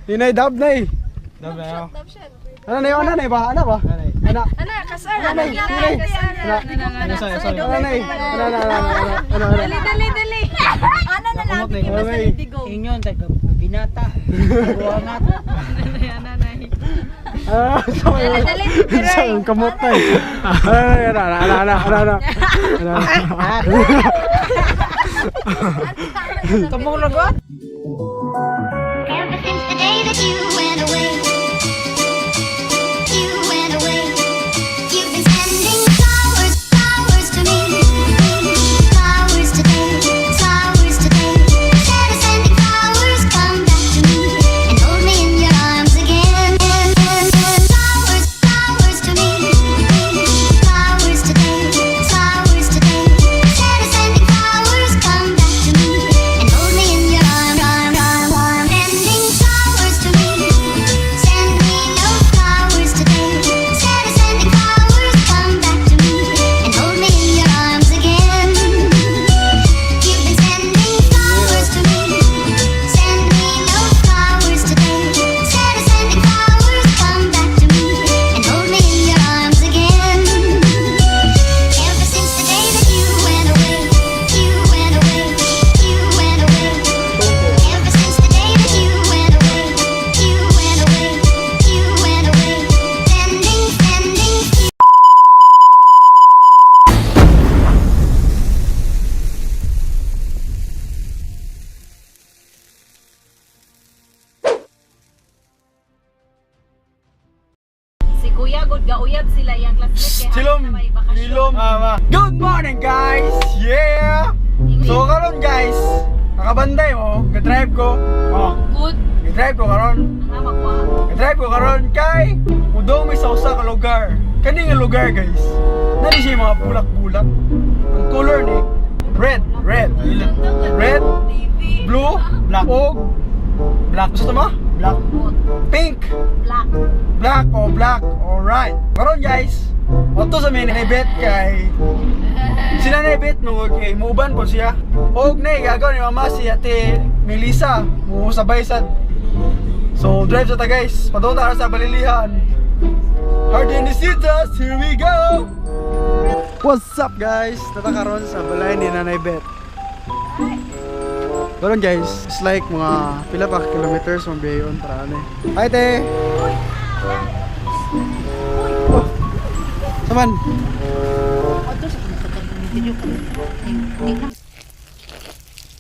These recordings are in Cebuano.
Ninay dab nay. Dab na yun. Ano na yun? Ano na ba? Ano ba? Ano? Ana, kasara. Nanay, nanay. Kasara. Ano? Sorry, sorry. Ano nay? Ano ano ano ano ano? Dali, dali, dali. Ana na lang. Kumot na Ano nay? Inyon, taga binata. Buwangat. Ah, Dali, dali. Sa kamot nay. Ano ano ano ano ano ano? Ano? Kamulagot? Ever since the day that you went away, you went away. You've been sending flowers, flowers to me. Flowers today, flowers today. Instead of sending flowers, come back to me and hold me in your arms again. Flowers, flowers to me. Flowers today, flowers today. Instead of sending flowers, come back to me and hold me in your arms, arm, arm, arm. Sending flowers to me. Send me no flowers today. Instead of sending flowers, come back to me and hold me in your arms again. You've been sending flowers to me. Send me no flowers today. Instead of sending flowers, come back to me and hold me in your arms again. Ever since the day that you went away, you went away, you went away. Ever since the day that you went away, you went away, you went away. Sending, sending. Si Kuya, good gauyab sila yung classmate. Kaya Silom, na may bakasyon. silom. Good morning, guys. Yeah. So karon guys, nakabanday mo, ga-drive ko. Oh, Good. ga-drive ko karon. Ang magwa. Ga-drive ko karon kay mudong mi sa usa ka lugar. Kani nga lugar, guys. Nani siya mga bulak-bulak. Ang color ni red, red, red, blue, Black. og Black. gusto mo? Black. Pink. Black. Black o black. Alright. Karon guys, Oto sa min bet kay sila na bet no kay muuban po siya. Og na gagaw ni mama si Ate Melissa mo sabay sa. So drive sa ta guys. Padung ta sa Balilihan. Hard in the cities, here we go. What's up guys? Tata karon sa balay ni Nanay Bet. Karon guys, it's like mga pila pa kilometers mong biyayon para ano eh. Hi te. Oh. Saman.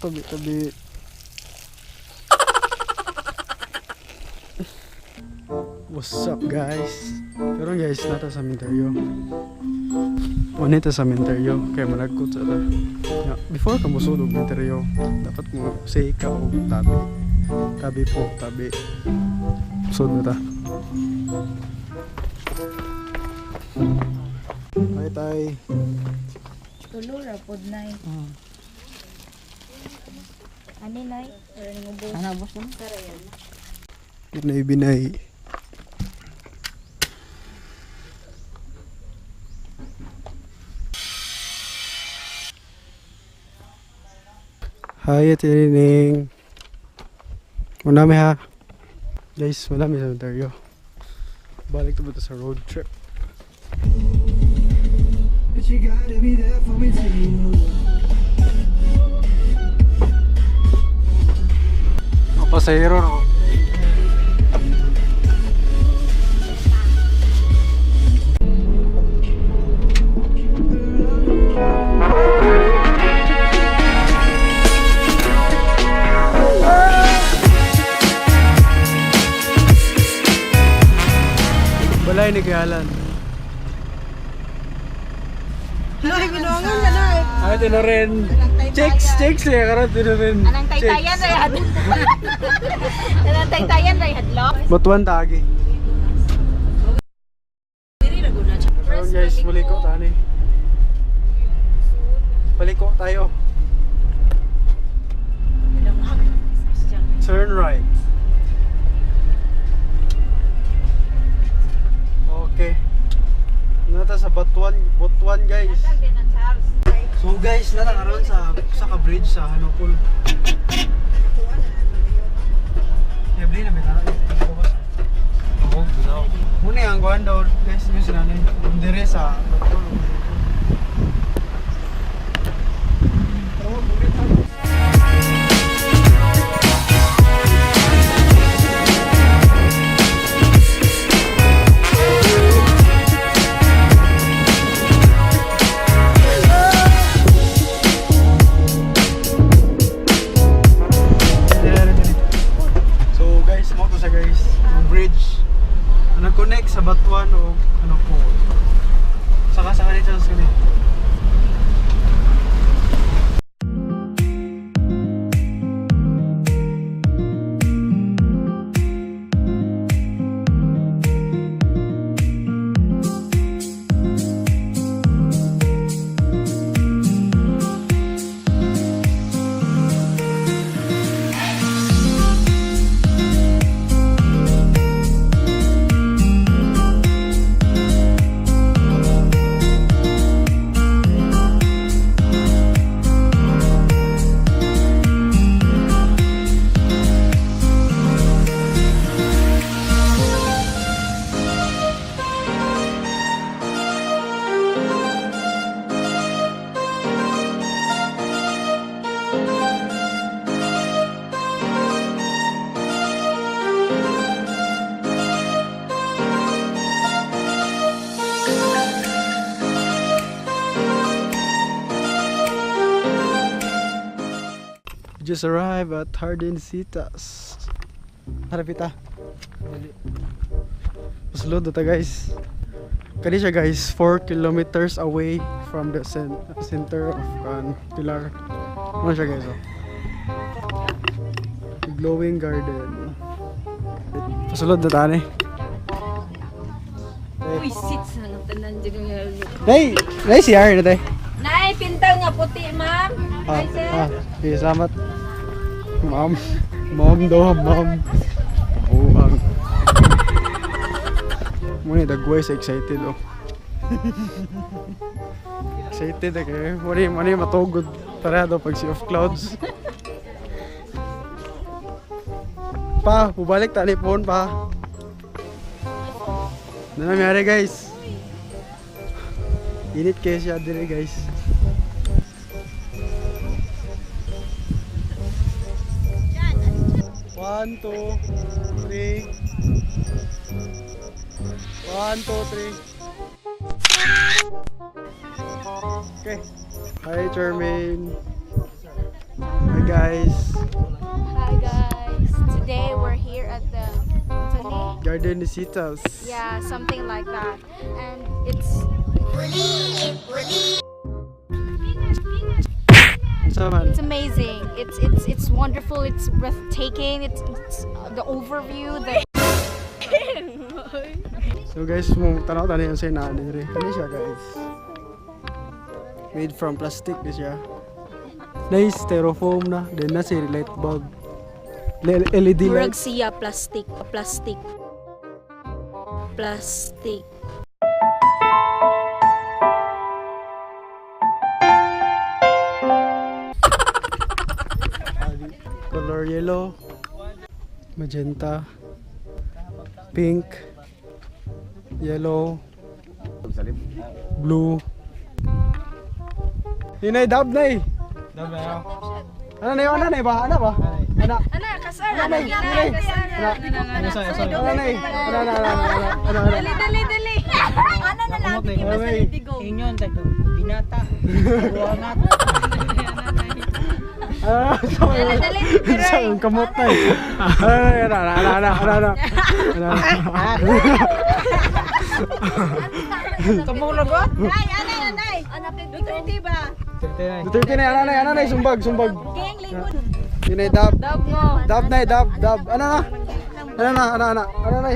Tabi, tabi. What's up guys? Pero guys, nata sa Minteryo. Wanita sa Minteryo, kaya malagkot sa ta. Ya, before ka musulog Minteryo, dapat mo say ka o tabi. Tabi po, tabi. Sud na ta. Hi tay. Tulo ra pod nay. Ani nay? Pero ning ubos. Ano, boss naman? Binay binay. Hi, Ate Nining. Manami ha. Guys, manami sa Ontario. Balik to ba sa road trip? But you gotta be there for me too. Mga pasahero no? Balay ni Kuya Alan. Ay, binongon na na. Ay, tinorin. Chicks, chicks eh. Karon tinorin. Anang taytayan ray had. Anang taytayan ray hadlok. Batuan tagi. Karon guys, muliko tani. Paliko tayo. Turn right. Okay. Nata sa Batuan, Butuan guys. So guys, nata karon sa ka bridge sa Hanopol. Yabli na bitaw. Kanang kuan daw guys, yung si nanay. Dire sa Dire, dire. So guys, mo to sa guys, yung bridge na nag-connect sa Batuan o ano po. Saka sa kanila sa kanila. We just arrived at Jardincitas. Harapita. Pasulod na ta guys. Kani siya guys, 4 kilometers away from the center of kan Pilar. Ano siya guys oh. Glowing garden. Pasulod na ta ni. Uy, sits na nga tanan dyan nga. Day, day CR na day. Nay, pintal nga puti, ma'am. Ah, Hi, sir. ah, sige, salamat. Ma'am. Ma'am daw, ma'am. Buang. Muna, dagway sa excited, oh. Excited, eh, kayo. Muna, muna matugod. Tara daw pag Sea of Clouds. Pa, bubalik talipon pa. Ano nangyari, guys? Init kayo siya dire, guys. One, two, three. One, two, three. Okay. Hi, Charmaine. Hi, guys. Hi, guys. Today we're here at the what's the name? Jardincitas. Yeah, something like that. And it's Unsa man? it's amazing. It's wonderful. It's breathtaking. It's the overview. The So guys, mo tanaw tani yung sa inaan diri. Kani siya guys. Made from plastic di siya. Nice styrofoam na. Then na si light bulb. LED Murag light. siya plastic, plastic. Plastic. Color yellow, magenta, pink, yellow, blue. Hinay dab na eh. Dab na. Ano na yun? Ano na ba? Ano ba? Ano? Ana, kasar. Ano na Ana, kasar. Ano Ano na Ano na? Ano na? Ano na? Dali, dali, dali. Ana na lang. Ano na? Inyon, tag binata. Buwangat. Ano na? Dali, dali. Sa ang kamot na eh. Ano na? Ano na? Ano na? Ano na? Ano na? Kamulagot. Nay, ana, nay. Ana, Duterte ba? Duterte na, ano na? Ano na? Sumbag, sumbag. Gang lingkod. Yun ay dab. Dab mo. Dab na eh, dab, dab. Ano na? Ano na? Ano na? Ano na?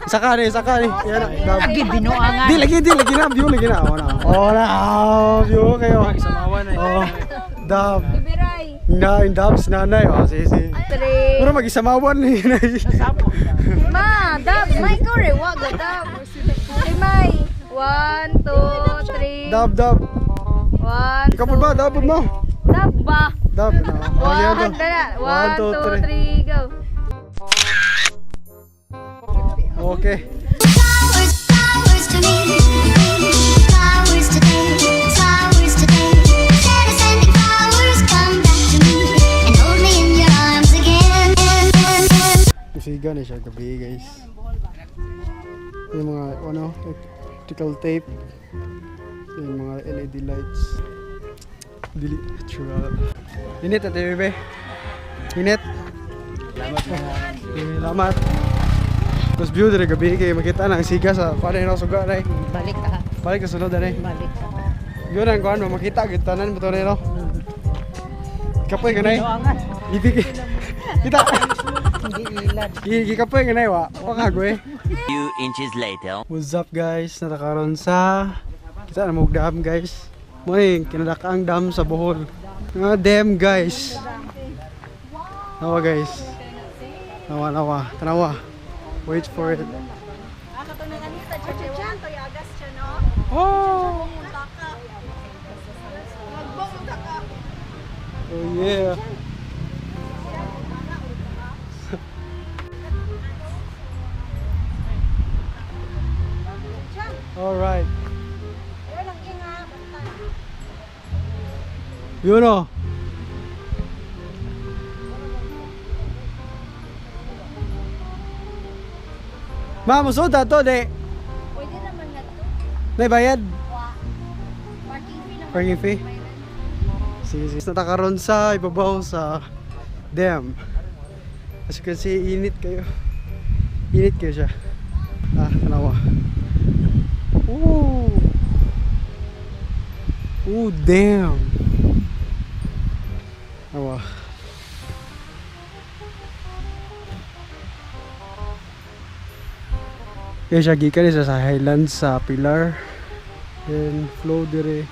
Saka ni, saka ni. Yan na, dab. Agi binuangan. Di lagi, di lagi na, view lagi na. Oh na. Oh na, oh, view kayo. Samawan eh. Oh. Dab. Biray. Na, yung dabs nanay. Oh, sige, sige. Three. Pero mag-isamawan ni. Ma, dab. May ko rin. Wag, dab. Limay. One, two, three. Dab, dab. One, Ikaw po ba? Dab po mo. Dab ba? Dab. Na. Okay, One, ito. dala. One, two, three, go. Okay. Flowers, me. Flowers today, flowers today. Instead of sending flowers, come back to me and hold me in your arms again. Siga na siya gabi, guys. Yung mga ano, electrical tape. Yung mga LED lights. Dili natural. Init, Ate bebe. Init. Salamat. Salamat. Tapos view dire gabi kay makita na ang siga sa paano yung suga na. Balik ka. Balik sa sunod na. Balik ka. Yun ang kuan mo makita gid tanan mo to na, no. Kapoy ka na. Binuangan. Ibig. Kita. Hindi ilad. Gikapoy ka na wa. Wa ka goy. Few inches later. What's up, guys? Natakaron sa kita na mog dam, guys. Mo ni kinadakaang dam sa Bohol. Nga dam, guys. Nawa, guys. Nawa, nawa. Tanawa. Wait for it. Oh! Oh yeah. All right. Yun o. Ma'am, usod to, de. Pwede naman na to. May bayad. Parking fee lang. Parking fee? Sige, sige. Natakaroon sa ibabaw sa dam. As you can see, init kayo. Init kayo siya. Ah, tanawa. Ooh. Ooh, damn. Awa. Kaya siya gikan siya sa highlands sa Pilar. Then flow dire.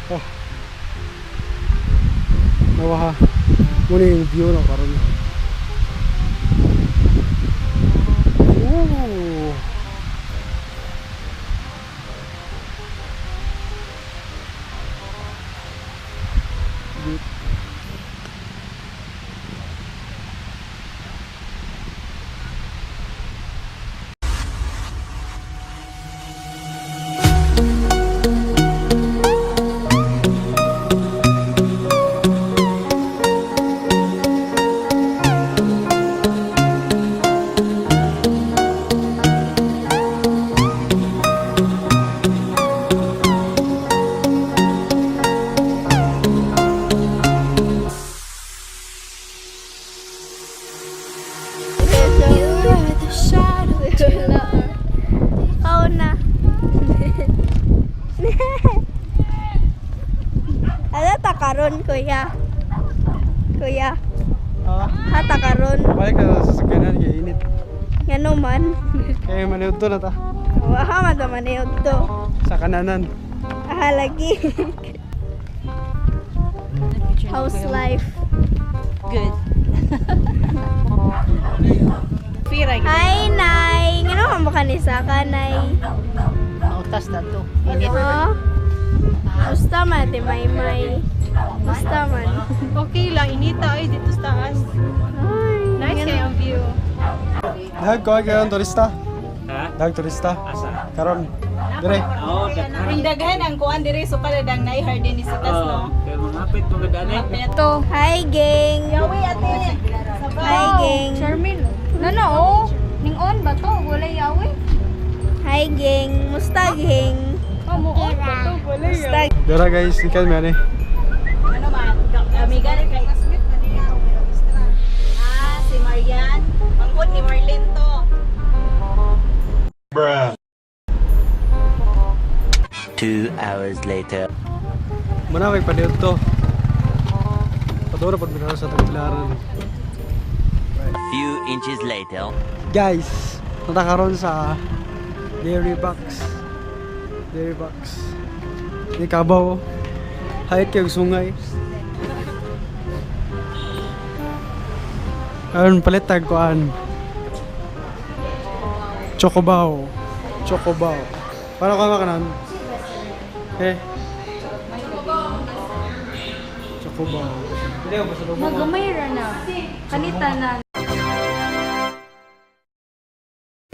Oh. Nawa ha. Muna yung view na karon. Ooh. You are the shadow to Ikaw na. Ala ta karon, kuya. Kuya, Ha? hata karon. Balik na sa sasakyanan kay init. Ngano man. Kaya maniud to na ta Wa man ta maniud to. sa kananan. Aha lagi. House life. Good. Pira Hi, Nay. Ngano man ba kanisa ka, Nay? Mautas na to. Init. Oh. Gusta man ti Maymay. Gusta man. Okay lang, inita ay dito sa taas. Ay, Nice kayo ang view. Dahag ko kayo ang turista. Ha? Dahag turista. Asa? Karon. Dire. Oo, daghan. Ang daghan ang kuan dire so pala dang nai hardin ni sa taas, no. Kaya mga hapit mga danay. To. Hi, gang. Yawi ate. Hi, gang. Charmin. Nana oh. Ning on ba to? Wala yawi. Hi, gang. Musta, gang? Oh, mo on ba to? Musta, Dara guys, ikan man eh. Ano man, amiga rin kay Ah, si Marian. Manghod ni Marlene to. 2 hours later. Muna may paniud to. Paduro pag minaro sa tagbilaran. Few inches later. Guys, natakaroon sa dairy box. Dairy box. Ni kabaw. Hayat kayong sungay. Aron palit tag kuan. Chocobaw. Chocobaw. Para ka makanan. Eh. Chocobo. Magamay ra na. Kanita na.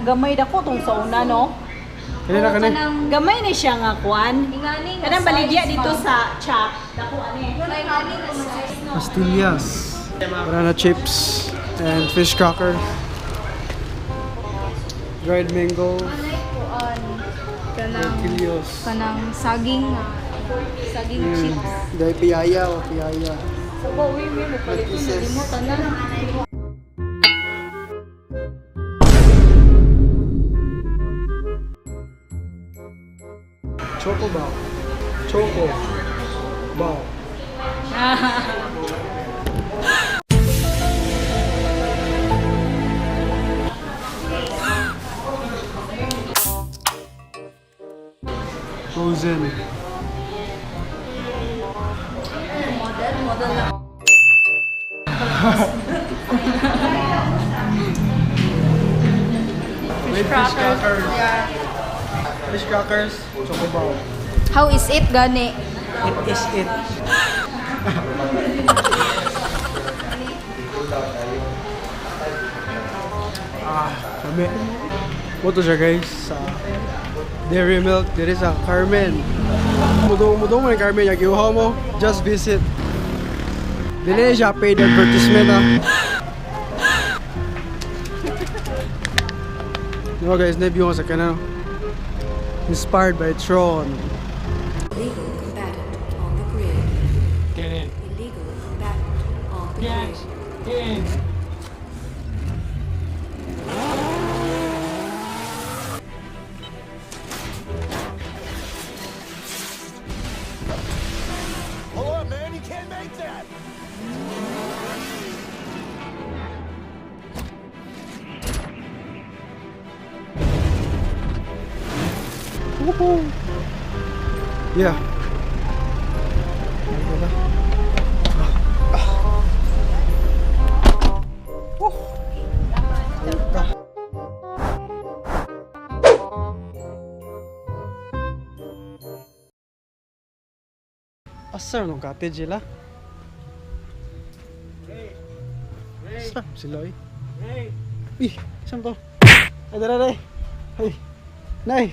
Gamay dako tong sa una, no? Kani na kani. Kanang Gamay ni siya nga kwan. ingani nga Kanang baligya size dito ba? sa chop. Dako ani. Ingani nga size no. Pastillas. Banana chips and fish crackers. Dried mango. Anay kuan. Kanang Kilyos. kanang saging nga. Saging chips. Dahil piyaya o piyaya. So ba uy may mopalit ko nalimo tanan. Choco bao. Choco bao. Frozen. Model, model na. With fish crackers. Fish crackers, choco bao. How is it gani? It is it. Ah, kami. Moto siya guys sa Dairy Milk diri sa Carmen. Mudong mudong man Carmen yagiuhaw mo. Just visit. Dili siya paid advertisement ah. Diba guys, na-view ko sa kanan. Inspired by Tron. Illegal combatant on the grid. Get in. Illegal combatant on the grid. In. Hold on, man. You can't make that. Woohoo! Yeah. Asa nung cottage sila? Asa sila eh? Ih, saan to? Ay, dara, dara. Ay, nay.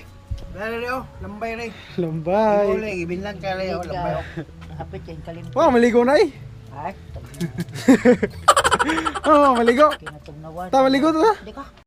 Dara oh, lambay rin. Lambay. Uli, ibinlan ka rin oh, lambay oh. Hapit yan kalimpo. Wow, maligo na eh. Ay, Oh, maligo. kinatugnawan. Ta, maligo to ta. Di ka.